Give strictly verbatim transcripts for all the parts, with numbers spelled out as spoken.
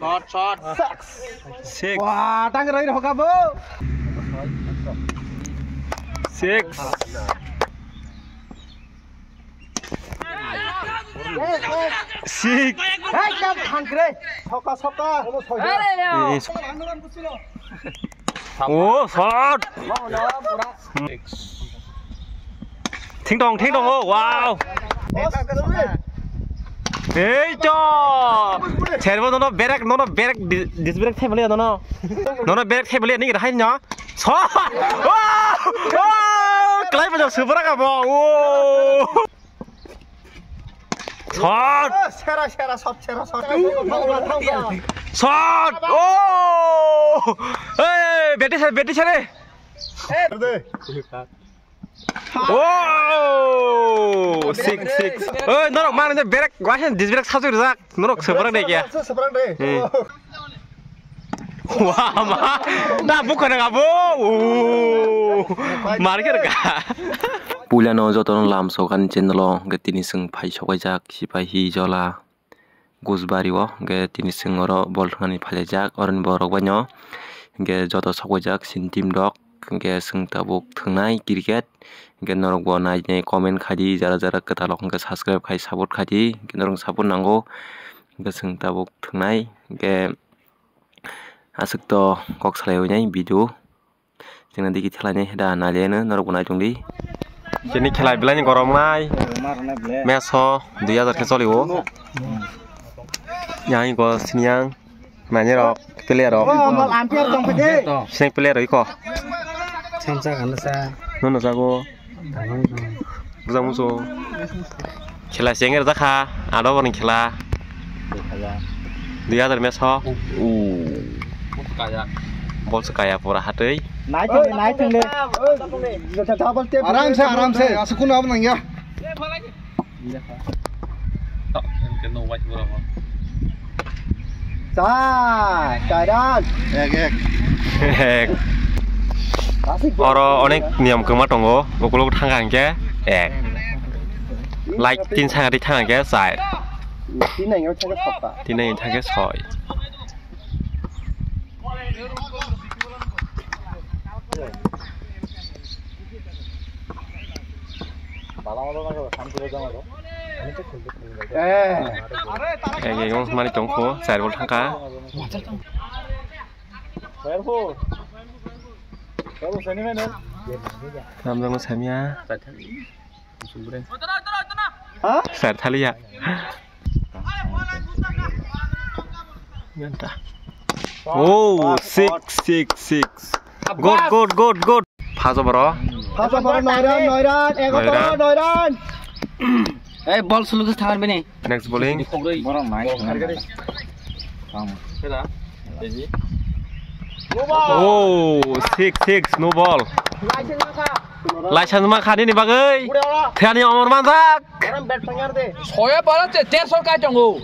Shot, shot. Six. Wah, tang rai roka bo. Six. Six. Hey, kam thang kre. Soka, soka. Are yaar. Eh, eh, so- Oh, shot. Thing dong, thing dong, oh, wow. Ei to. Cherbo nono berek, nono berek, di-, dis berek thai bali nono. Nono berek thai bali ni rahai no. Shot. Oh! Oh! Kelai pa jauh super ka bo. Oh! Shot! Sera, sera, shot, sera, shot. Shot! Oh! Hey, beti sare, beti sare. Oh! Six, six. Hey, norok mana berek, gua hen dis berek satu rijak. Norok seberang deh ya. Seberang deh. Hmm. Wah, ma. Nah, bukan apa? Uh. Markir ka. Puilano jotono lam sokani channel o hwnkhe tini chwng phai sokaijak Sipahi Jola Gujbari o, hwnkhe tini chwng oro bol thwngani phailaijak oroni borok baino, hwnkhe joto sokaijak chini team rok, hwnkhe chwng tabuk thwngnai cricket, hwnkhe norok bo nai nai comment khai di, jara jara kwtal rok hwnkhe subscribe khai support khai di, hwnkhe norok support nango, hwnkhe chwng tabuk thwngnai, hwnkhe aswk to kok salai nai video. Chwngno digi thwlainai da naileno norokbo naichongdi. Chini khela belai ni goromnai. Meso dui hajar khe choli o. Yang iko sini yang nani rok player rok. Sini player rok iko. Nono jago. Bujang muso. Khela sengir jakha, ado borni khela. Dui hajar meso. Bol se kaya pura hatwi. Naithang, naithang de. Aram se, aram se. Asa kuno abo nangya. Sa, kairan. Ek, ek. Ek. Oro onek niyom kwma tongo. Ukuluk thangkha hwnkhe ek. Like tin saka di thangkha hwnkhe char. Tin nang thangkhe sota. Tin nang thangkhe soi. Eh. Ek, ek, mani tongkho, char bol thangkha. Tamjangno samya. Ha? Sir, thaliya. Ganta. Oh, six, six, six. Good, good, good, good. Phajo boro. Phajo boro, noiran, noiran, ego boro, noiran. Eh, bol suluk thangan bini. Next bowling. Borok nai. Oh, six, six, no ball. License ma kha nini bagwi. Thani omor manjak. Soya para che, ter sor kai tongo.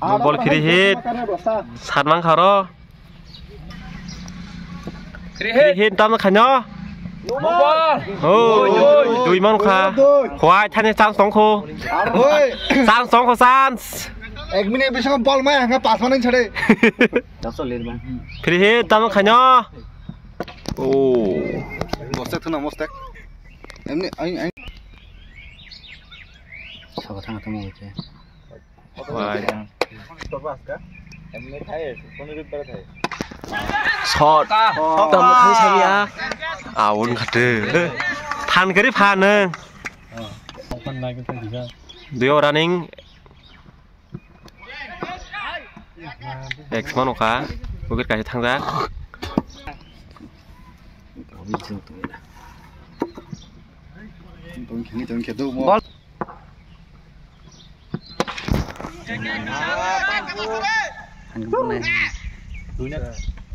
No ball, free hit. Sat mang kharo. Free hit. Free hit tam khaino. Number. Oh, dui man kha. Khwai thani chance tong kho. Oi. Chance tong kho, chance. Ek minute bisingo ball mai hanga pas man chade. Free hit tam khaino. Oh. Mostek thuna mostek. Emni ai ai. Sabo thang thang mo che. Wai. Shot. Tam thang sabi ya. Aun khate. Phan kari phan. Duyo running. Ek mano kha. Wicket kaisa thangjak. Ball.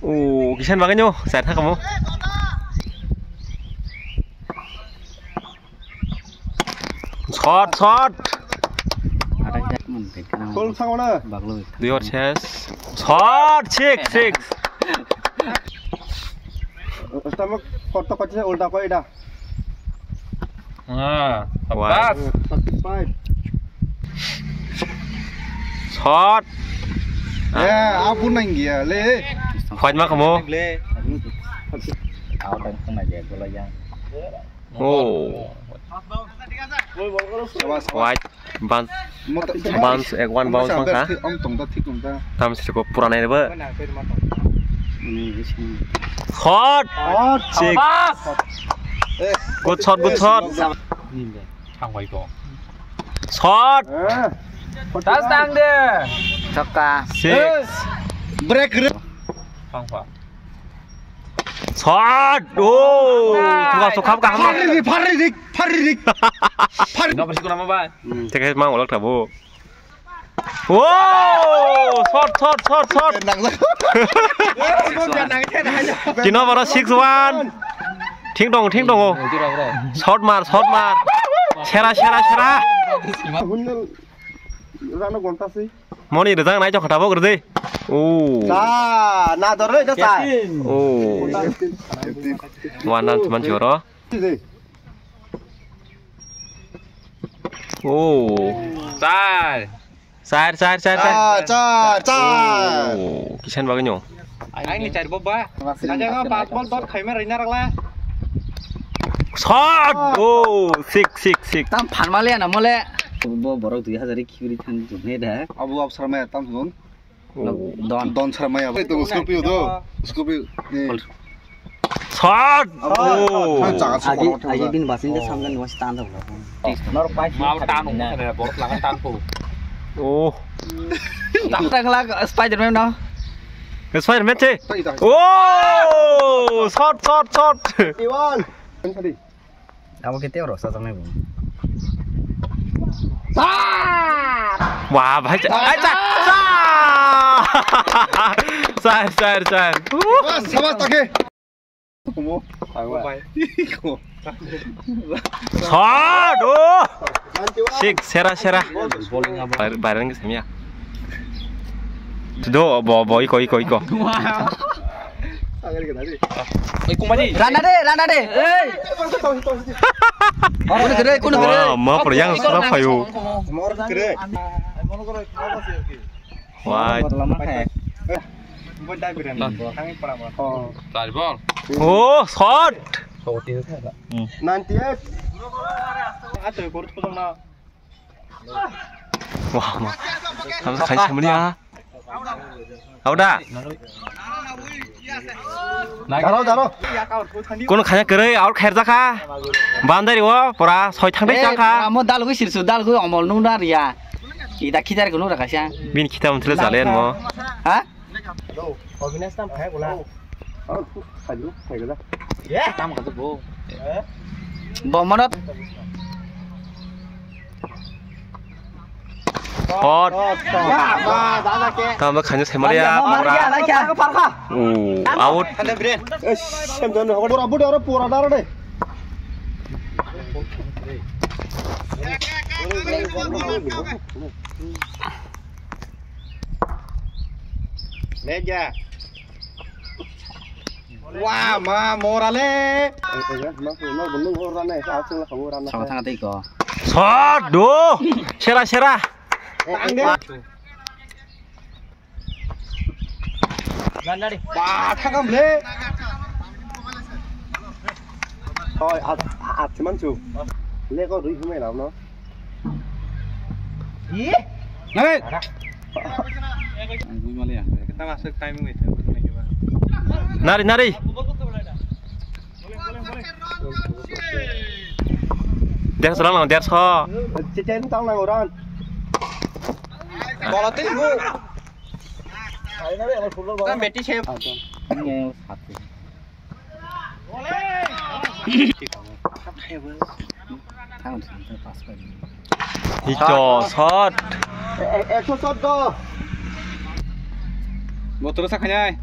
Oh, kisan bagano, sir thakamo. Shot, shot. Kol sangona. Dui over ses. Shot, six, six. Stomach koto koto ulta koi da. Ah, wah. Pas. Shot. Eh, abu nang ya le. White ma kamo. Oh. White. Bounce, bounce, ek one bounce wngkha. Tam siko pura nai ba. Shot. Shot. Six. Good shot, good shot. Shot. Touch tang de. Chokka. Six. Break. Shot. Oh. Nice. Thungkam sokam kaham. Pharri dik, pharri dik, pharri dik. Pharri. Nggak bersih kurang apa? Tekai mang ulak tabo. Wow! Shot, shot, shot, shot. Kino baru six one. Thing dong, thing dong. Shot mar, shot mar. Sera, sera, sera. Rano gonta sih. Moni rwjak nai chokha tabok rwdi. Oh. Sa, na dor rwdi sa. Oh. One run man choro. Oh. Char. Char, char, char, char. Char, char, char. Oh, kisan bagwi nyo. Aini char boba. Aja nga pas bol dot khaima rina rakla. Shot. Oh, six, six, six. Tam phan male na mole. Bo borok dui hajar khibri thang jone da. Abu absar ma tam sun. Oh. Don. Don Sharma ya. Itu Scorpio do. Scorpio. Shot. Oh. Agi, agi bin basin de samdan was tan da. Nor pai mau tan mo sana borok laga tan po. Oh. Tak tak lag Spider-Man no. Spider-Man che. Oh, shot, shot, shot. Iwan. Abo khe tei rok sajak nai bo. Wah, bhai, cha-, ai, cha-, cha! Sir, sir, sir. Sabas, sabas, take. Shot, oh! Six, sera, sera. Bowling abo. Bar-, barang ke samya. Do, bo, bo, iko, iko, iko. Oi, kumadi. Rana de, rana de. Ei. Kono kere, kono kere. Wah, ma por yang sura payo. Wah. Tari bol. Oh, shot. Ninety eight. Wah, ma. Kamu khain semua ya. Auda. Daro, daro. Kono khanya kwrwi out khair jakha. Bandari o pura soi thang dai changkha. Mo dalgwi sirsu dalgwi omol nung na riya. Ida khitar gunu rakha siya. Bin khitar muthle jalen mo. Ha? Hello, Avinash tam khai bola. Oh, khai dilo, khai gala. Yeah. Tam kha bo. Bo manat. Hot. Tam ba khanya semariya pura. Oh, out. Sem don pura budi aro pura daro de. Leja. Wah, ma, mora le. Sama thang tei ko. Shot, do. Sera, sera. Ba, thangam le. Oi, at, at, manchu. Lego rui humai lam no. Ih. Nai. Ang bui male ya. Kita masuk timing itu. Nari, nari. Derso lang, derso. Cecen tang lang orang. Bola tuh bu. Kan beti saya. Ini yang satu. Icho shot. Ekso shot do. Botol sakhanai.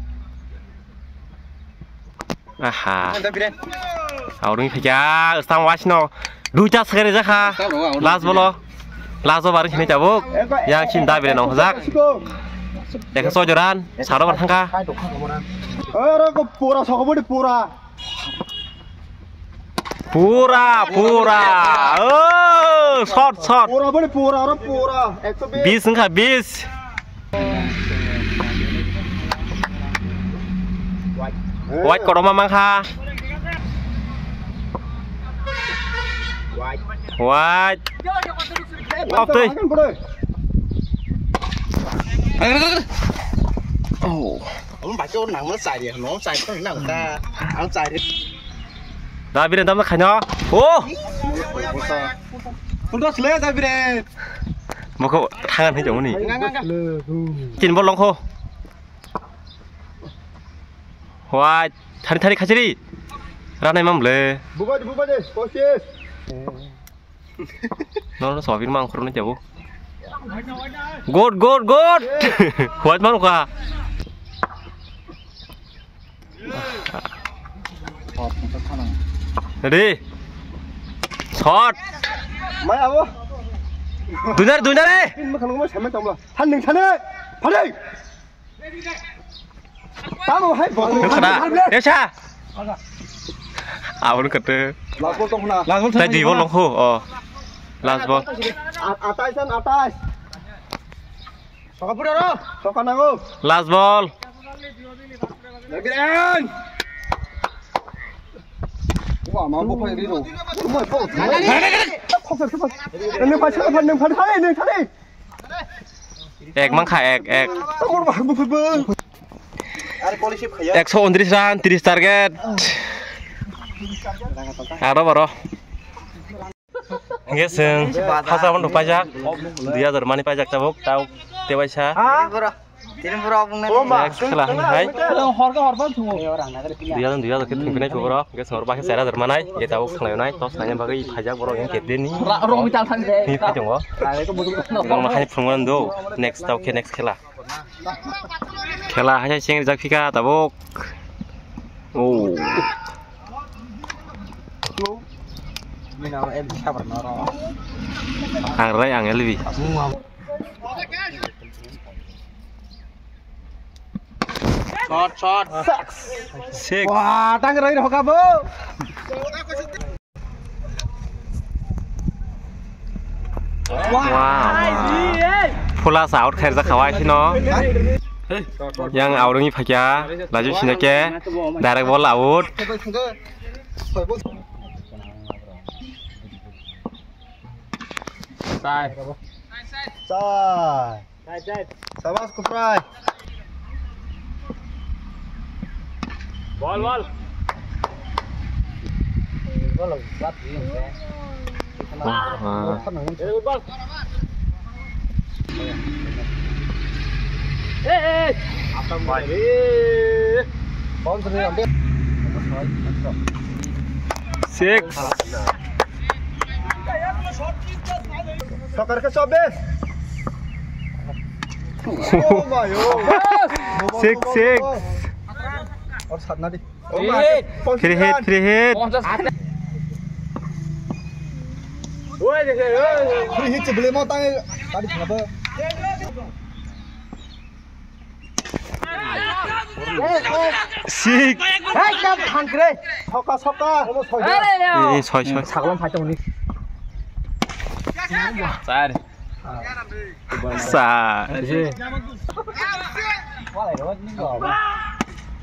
Aha. Anda biren. Aurung khaja, stang wasno. Duita sekali jakha. Last bolo. Last over sini tabuk. Yang cinta bile nong hojak. Ekso joran, saro bar thangkha. Oro ko pura sokobodi pura. Pura, pura. Oh, shot, shot. Pura bodi pura, oro pura. Ekso bis. Bis wngkha, bis. White kotorma mankha. White. Off twi. Oh. Ang baca orang nang mana cari, no cari kan nang ta, ang cari. Da bini dam khaino. Oh. Pulto sele da bini. Moko thangan hai jongni. Tin bol longkho. Hwai, thari thari khachiri. Ranai mam le. Bubaidi, bubaidi, kosis. No, no, sobi mang khurun jabo. Good, good, good. Hwai mang ka. Ready. Shot. Mai abo. Dunar, dunar eh. Tin makhang mo sama tamba. Than ning thane. Phadai. Tamo hai bo. Nukha da. Esa. Abon kete. Last ball tong na. Last ball. Tai di bol longkho. Oh. Last ball. Atais an atais. Soka pura ro. Soka nango. Last ball. Lagi an. Wah, mampu kau ini tu. Rumah kau. Ini pasal apa? Ini pasal apa? Ini pasal. Ek mankha, ek, ek. Ekso untris run, tris target. Aro baro. Hingke chwng hasa bono paijak, dui hajar mani paijak tabuk, tau tebaisa. Next khela hai hai. Dui hajar, dui hajar khe thwngphinai borok, hingke chwng oro bakhe char hajar manai, e tabuk khwlainai, tos naina bagwi phaijak borok, hingke deni. Hini phai tongo. Borok no hai phunukmani do, next tau khe next khela. Khela hai cheng rijak phika tabuk. Oh. Ang rai ang L B. Shot, shot. Six. Wah, tang rai roka bo. Wow. Pula sa out khair jakha wai sino. Yang out ni phakya, laju sini ke, direct ball out. Sai. Sai. Sabas, kuprai. Bol, bol. Bol. Eh, eh. Six. Soccer ke sobis. Oh my, oh. Six, six. Or satna di. Oh my. Free hit, free hit. Free hit sebelum mau tang tadi kenapa? Sik. Hei, kam thangkre. Soka, soka. Omo soi. Are, yo. Eh, eh, soi, soi. Saglam phai tongni. Sar. Sar.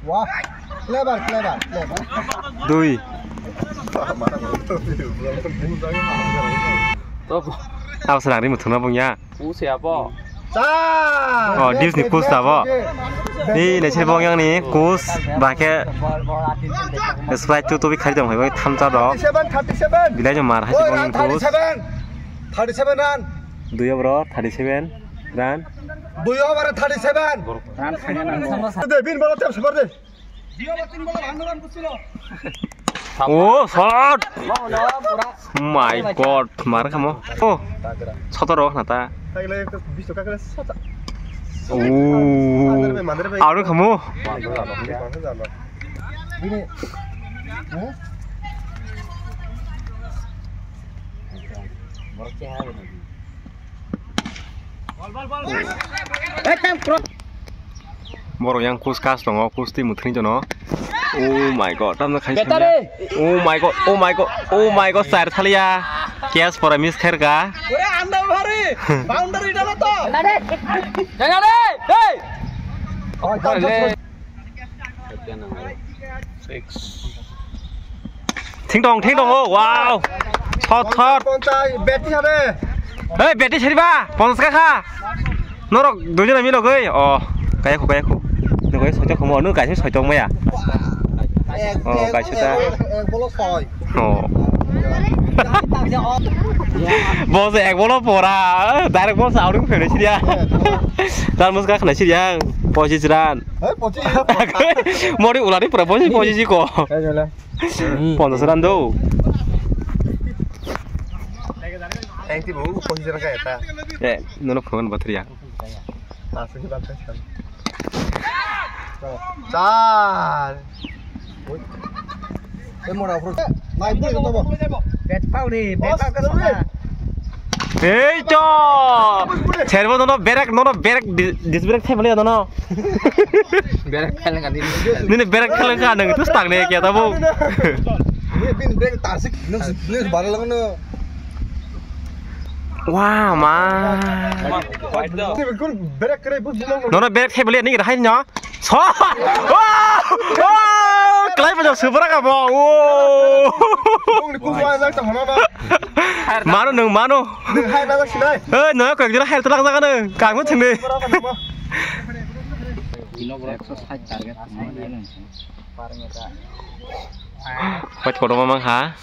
Wah, clever, clever, clever. Dui. Top. Abasrang ri muthungna bungya. Push ya, bo. Oh, Dibs ni coach ta bo. Ni naisini bo yang ni coach ba khe Sprite tu tobi khari tong hai thamsa rok. Thirty-seven, thirty-seven. Bilai jong mar hai. Oi, bo yang ni coach. Thirty-seven. Thirty-seven run. Dui over thirty-seven run. Dui over thirty-seven. Run khaina nango. De, bin bala tep sebar de. Oh, shot! My God, mar khamo. Oh, sotoro na ta. Oh, aro khamo. Borok yang kus kas tongo, kus twi mwthwng jono. Oh my God, tamno khai samya. Oh my God, oh my God, oh my God, sir thaliya. Catch pora miss khairka. Ore anda bhari, boundary dalo to. Janare, hey. Six. Thing dong, thing dong, oh, wow. Shot, shot. Ponchas, beti sare. Hey, beti sari ba, ponchas ka kha. Norok dui jona milo goi. Oh, kaya khu, kaya khu. Nung goi soitok khomo, nung kaisa soitok maya. Oh, kaisa ta. Ek, ek bolo soi. Oh. Bos ek bolo pora, direct bos outing finish dia. Dar muska khna siriya, pochis run. Hey, pochis. Mori ulari pura pochis, pochis ko. Hey, jole. Ponchas run do. Thank you, pochis run ka eta. Eh, nono phone batri ya. Char. Ei to! Serbo nono berek, nono berek di-, disberek thai bali nono. Berek thai langa di. Nini berek thai langa nang tu stang ne kya tabo. Ini bin berek tasik nang, nang bala lang no. Wah, ma. Nono berek thai bali ni rahai no. So! Oh! Oh! Kelai pa jok super ka bo. Oh! Mano nung mano. Hai na sinai. Eh, no ko jira hai talak jaga nung. Kang mo chinde. Hoi photo mamang ha.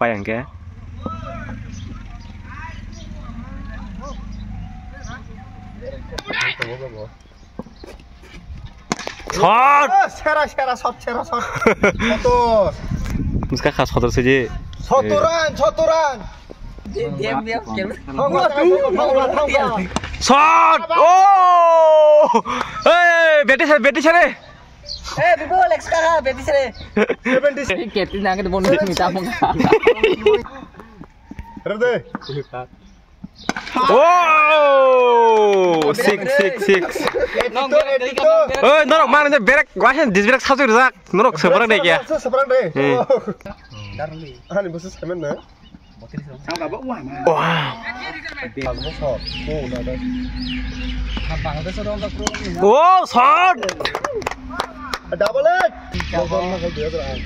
Pai ang ke. Shot! Sera, sera, shot, sera, shot. Sotor. Muska kha sotor se je. Sotoran, sotoran. Shot! Oh! Hey, beti sare, beti sare. Eh, bibo Alex kha, beti sare. Seventy. Keti nang de bonus ni tamong. Ready? Oh, six, six, six. Oi, norok mana je berek, wasen dis berek sajak rijak. Norok sebrang deh ya. Sebrang deh. Hmm. Ani bosok semen na. Wah. Oh, shot. Double it.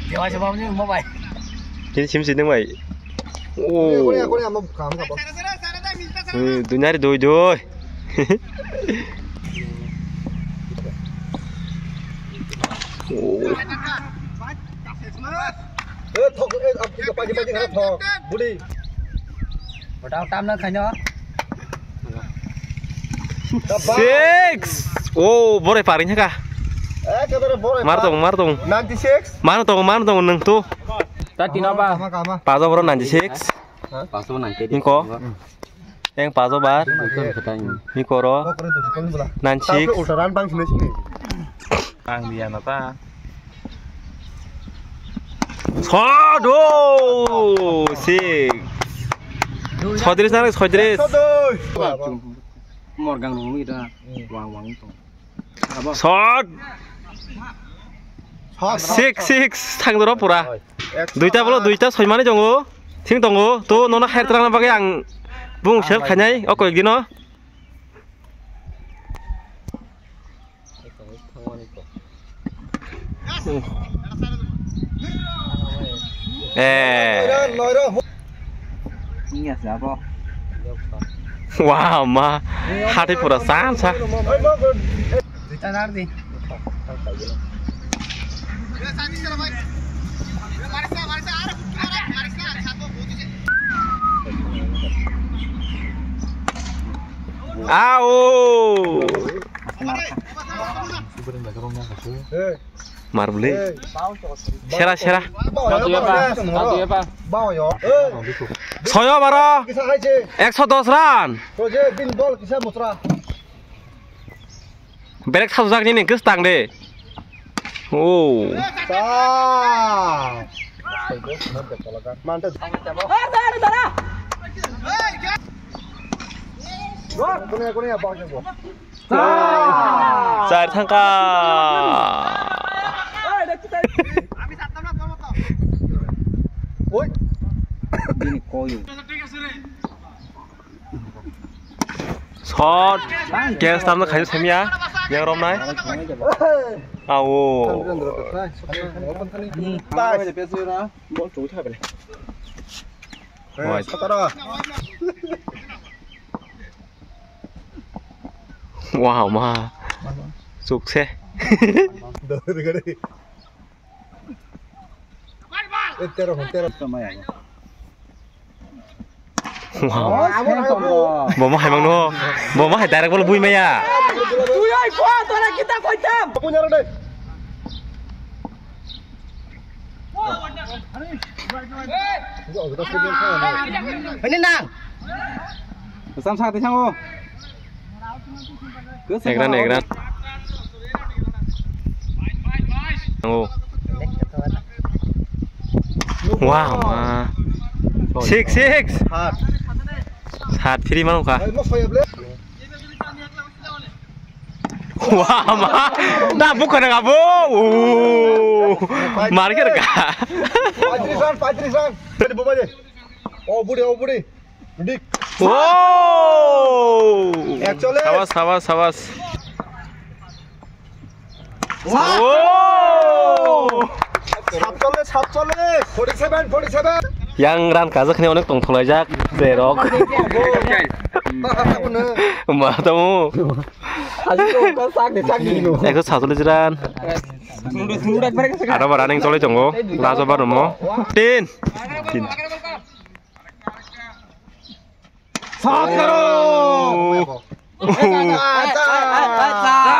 Dewa coba punya mau bai. Kini sim sini mai. Oh. Kore, kore, ama kam ka ba. Eh, dunia hari doi doi. Oh. Eh, thok, eh, ab, tiga pagi, pagi, thok. Budi. Botang tam na khaino. Six. Oh, bore paring haka. Eh, kebere bore. Mar tong, mar tong. Ninety six. Mar tong, mar tong nang tu. Ta tino ba. Kama, kama. Pajo boro ninety six. Paso nang ke. Niko. Yang pajo bar. Niko ro. Nine six. Ulta ran bang sini sini. Ang dia nata. Sodo! Six. Soidris na, soidris. Morgang rumi ita. Wang wang itu. Shot! Six, six, thang doro pura. Duita bolo, duita soimani tongo. Thing tongo. To nono khair trana bagwi ang bung sel khainai o koyek dino. Eh. Wah, ma. Hati pura san sa. Ao. Marbli. Sera, sera. Soyo baro. Ekso dos run. Berek sajak nini kwstang de. Oh. Char thangka. Shot. Catch tamno khayo semya. Yang romnai? Awo. Wai. Wow, ma. Sukse. Wow. Bo ma hai mangno. Bo ma hai direct bol bui maya. Tui ai ko to na kita koitam. Ini nang. Sam sa te sango. Ekran, ekran. Oh. Wow, ma. Six, six. Sat. Sat free mano ka. Wah, ma. Da bukan apa? Uh. Market ka. Patrisan, Patrisan. Tadi buka deh. Oh, budi, oh, budi. Dik. Wow! Actually. Sabas, sabas, sabas. Wow! Wow! Satchollis, satchollis. Forty seven, forty seven. Yang ran kajak ni onek tong thulaijak, berok. Ma tamu. Ekso satchollis ran. Ada barang yang tolai jonggo. Laso baru mo. Tin. Tin. Sat karo. Oh. Sat, sat, sat.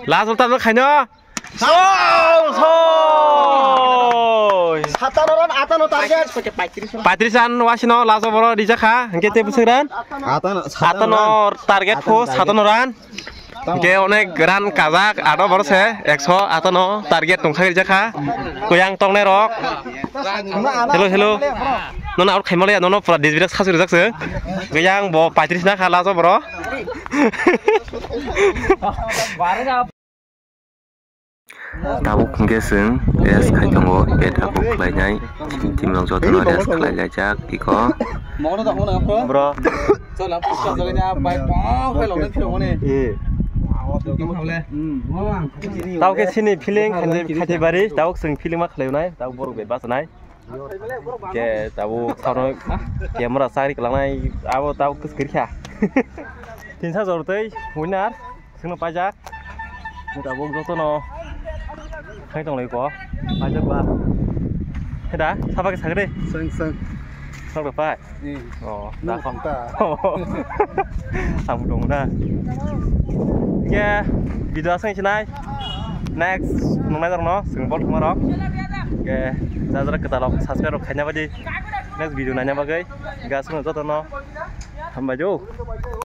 Last ball tamo khaino. Soi, soi. Satano run, atano target. Patrisan wasino last ball rijakha. Hingke te busuk ran. Atano, atano target ko, satano run. Hingke onek ran kajak, ato borok se ekso atano target tongkha rijak kha. Koyang tongnai rok. Hello, hello. Nono out khaima le, nono pura disbirak sasu rijak se. Koyang bo paitris na kha laso boro. Tabuk hingke chwng rest khai tongo, hingke tabuk khlainai chini team rok jotono rest khlai laijak iko. Bro. Tabuk khe chini feeling khaitibari, tabuk chwng feeling ma khlainai, tabuk borok bai bachanai. Ke tabuk sauno camera chari kwlangnai abo tabuk kwchwkirkha. Tinsa jortwi winner sengno paijak. Tabuk jotono khai tonglai ko paijak ba. Heda sapa ke sagre. Seng seng. Sok da pai. Oh, no, da kho. Ang dong da. Ke video asang sinai. Next nungnai dong no sing bol thuma rok. Ke jajara kwtal rok subscribe rok khaina badi. Next video naina bagwi. Ga sung jotono. Hambai jo.